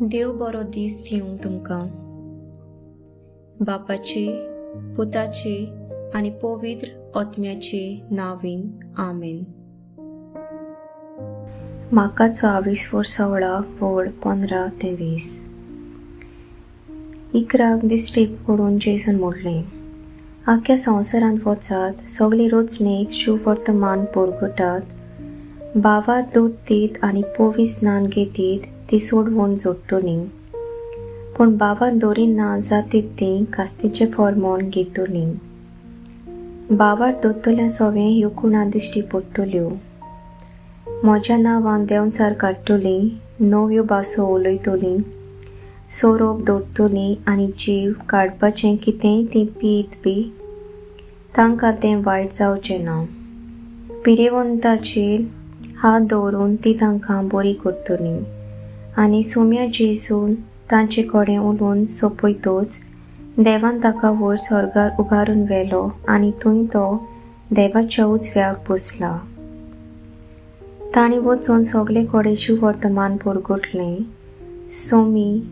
देव बरो दीस दिवंक तुमकां. बापाचे, पुताचे आनी पवित्र आत्म्याचे नांवान, आमेन. मार्काचो आविस्वोर 16 वळ 15 ते 20. इकराक दिश्टी पडून जेजून म्हणलें, आख्ख्या संवसारांत वचात, सगळे रचणेक शुभवर्तमान परगटात, भावार दोडतीत आनी पवित्र स्नान घेतीत ती सोडवण जोडटली, पूण भावार दवरिना जातीत ती कास्तीचें फॉर्मोन घेतली. भावार दोत्तल्या सोवें ह्यो कुणा दिश्टी पडटल्यो. म्हज्या नांवान देंवचार काडटली, नव्यो भासो उलयतली, सोरोप दोडटली आनी जीव काडपाचें कितेंय ती पीत बी तांकां तें वायट जावचें ना. पिडेवंताचेर हात दवरून ती तांकां बरी करतली. आनी सोम्या जेजून तांचे कडेन उलोवन सोंपयतच देवान ताका वयर स्वर्गार उबारून व्हेलो आनी थंय तो देवाच्या उजव्याक बसला. तांणी वचून सगळे कडेन शुभवर्तमान परगटलें. सोमी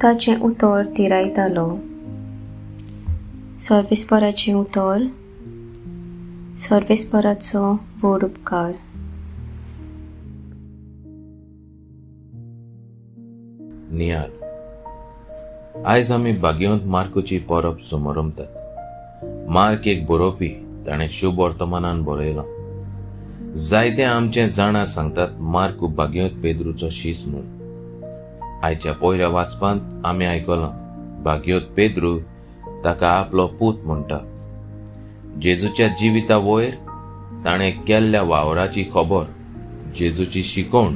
ताचें उतर तिरायतालो. सर्वेस्पराचें उतर. सर्वेस्पराचो व्हड उपकार. नियाळ. आयज आमी भाग्यवंत मार्कोची परब समरमतात. मार्क एक बरोवपी, ताणें शुभ वर्तमानान बरयलां. जायते आमचे जाणा सांगतात मार्कू भाग्यवंत पेद्रूचो शीस म्हूण. आयच्या पयल्या वाचपांत आमी आयकलां भाग्यवंत पेद्रू ताका आपलो पूत म्हणटा. जेजूच्या जिविता वयर ताणें केल्ल्या वावराची खबर, जेजूची शिकवण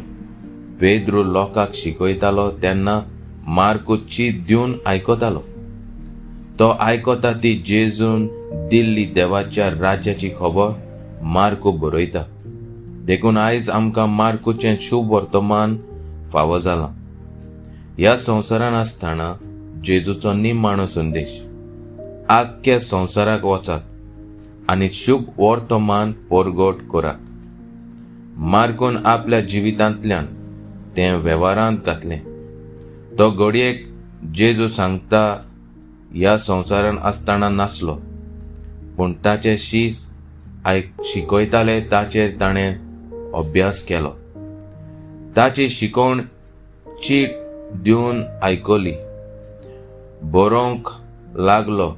पेद्रू लोकांक शिकयतालो तेन्ना मार्कू चीत दिवन आयकतालो. तो आयकता ती जेजून दिल्ली देवाच्या राज्याची खबर मार्कू बरयता. देखून आयज आमकां मार्कूचें शुभ वर्तमान फावो जालां. ह्या संवसारान आसतना जेजूचो निमाणो संदेश, आख्ख्या संवसाराक वचात आनी शुभ वर्तमान परगट करात. मार्कून आपल्या जिवितांतल्यान तें वेव्हारांत घातलें. तो घडयेक जेजू सांगता ह्या संवसारान आसतना नासलो, पूण ताचे शीस शिकयताले ताचेर ताणें अभ्यास केलो. ताची शिकवण चीट दिवन आयकली, बरोवंक लागलो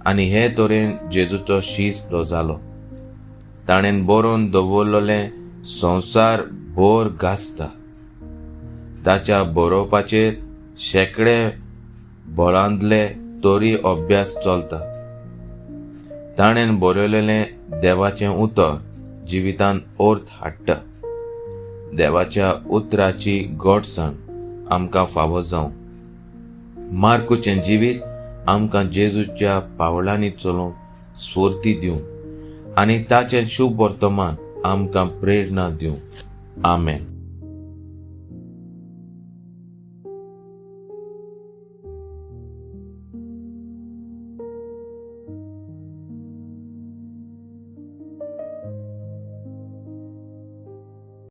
आनी हे तरेन जेजूचो शीस तो जालो. ताणें बरोवन दवरलेलें संवसार भर गाजता. ताच्या बरोवपाचेर शेंकडे बळांतले तरी अभ्यास चलता. ताणें बरयलेलें देवाचें उतर जिवितांत अर्थ हाडटा. देवाच्या उतराची गोडसाण आमकां फावो जावं. मार्कूचें जिवीत आमकां जेजूच्या पावलांनी चलोवंक स्फूर्ती दिवं आनी ताचें शुभ वर्तमान आमकां प्रेरणा दिवं. आमेन.